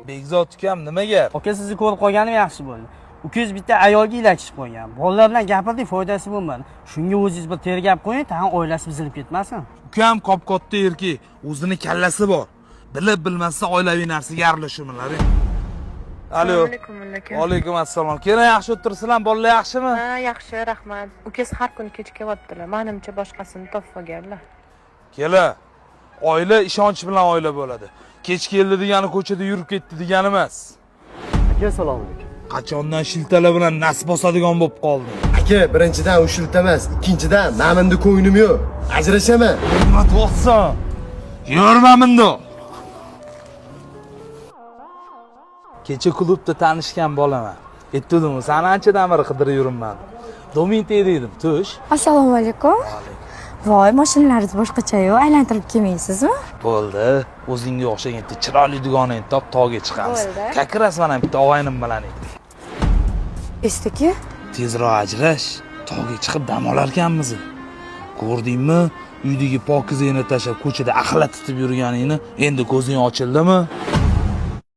Bekzod ukam, nima gap? Aka, sizni ko'rib qolganim yaxshi bo'ldi. Ukangiz bitta ayolga ilakishib qolgan. Bolalar bilan gapirdik, foydasi bo'lmadi. Shunga o'zingiz bir tergab qo'ying, tag'in oilasi buzilib ketmasin. Ukam kop katta erkak, o'zini kallasi bor. Bilib bilmasdan oilaviy narsaga aralashurmanlar. Alo. Assalomu alaykum, mulla aka. Alaykum assalom. Kelin, yaxshi o'tiribsizlar, bolalar yaxshimi? Ha, yaxshi, rahmat. Ukasi har kuni kech kelyaptilar. Manimcha, boshqasini topib olganlar. Kelin, oila ishonch bilan oila bo'ladi. Kech keldi degani ko'chada yurib ketdi degani emas. Aka, assalomu alaykum. Qachondan shiltalar bilan nas bosadigan bo'lib qolding? Aka, birinchidan u shilta emas, ikkinchidan mana ko'nglim yo'q. Ajrashaman. Nima deyapsan? Yurma bundoq. Kecha klubda tanishgan bolaman. Aytgandim, sani anchadan beri qidirib yuribman. Domin dedim, tush. Assalomu alaykum. Voy, mashinalaringiz boshqacha-yu, aylantirib kelmaysizmi? Bo'ldi. O'zingga o'xshagan bitta chiroyli dugonangni top, tog'ga chiqamiz. Bo'ldi. Как раз mana bitta og'aynim bilan edik. Esdiki? Tezroq ajrash, tog'ga chiqib dam olarkanmiz. Ko'rdingmi? Uydagi pokizangni tashlab ko'chada axlat titib yurganingni endi ko'zing ochildimi?